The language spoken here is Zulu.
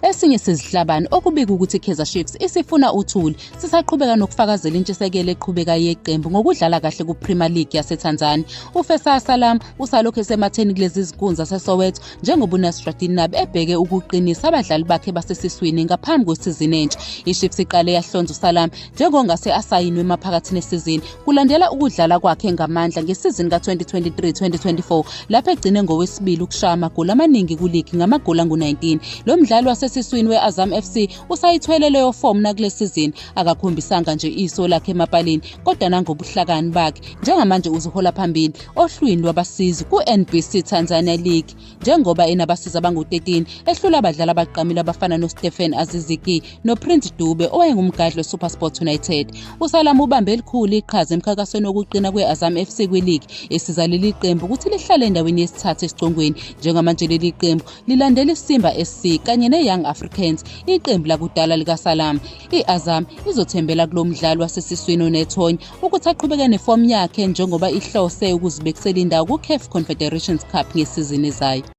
Esinye sezihlabani okubikwa ukuthi iKaizer Chiefs isifuna uthuli sisaqhubeka nokufakazela intshisekelo eqhubekayo yeqembu ngokudlala kahle kuPremier League yaseTanzania. UFeisal Salum usalokhu esematheni kulezi zinkunzi zaseSoweto njengoba uNasreddine Nabi ebheke ukuqinisa abadlali bakhe basesiswini ngaphambi kwesizini entsha. IChiefs iqale yahlonza uSalam njengongase asayinwe maphakathi nesizini kulandela ukudlala kwakhe ngamandla ngesizini ka-2023-2024 lapho egcine ngowesibili ukushaya amagoli amaningi kuligi ngamagoli angu-19. Lo mdlali wasesiswini we-Azam FC usayithwele leyo fomu nakule sizini, akakhombisanga nje iso lakhe emapalini kodwa nangobuhlakani bakhe. Njengamanje uzihola phambili ohlwini lwabasizi ku-NBC Tanzania League njengoba enabasizi abangu-13 ehlula abadlali abagqamile abafana noStephen Aziziki noPrince Dube owayengumgadli weSuperSport United. USalam ubambe elikhulu iqhaza emkhankasweni wokuqina kwe-Azam FC kwiligi esiza leli qembu ukuthi lihlale endaweni yesithathu esicongweni. Njengamanje leli qembu lilandela iSimba SC kanye ne-Young Africans, iqembu lakudala likaSalam. I-Azam izothembela kulo mdlali wasesiswini onethonya ukuthi aqhubeke nefomu yakhe njengoba ihlose ukuzibekisela indawo ku-CAF Confederations Cup ngesizini ezayo.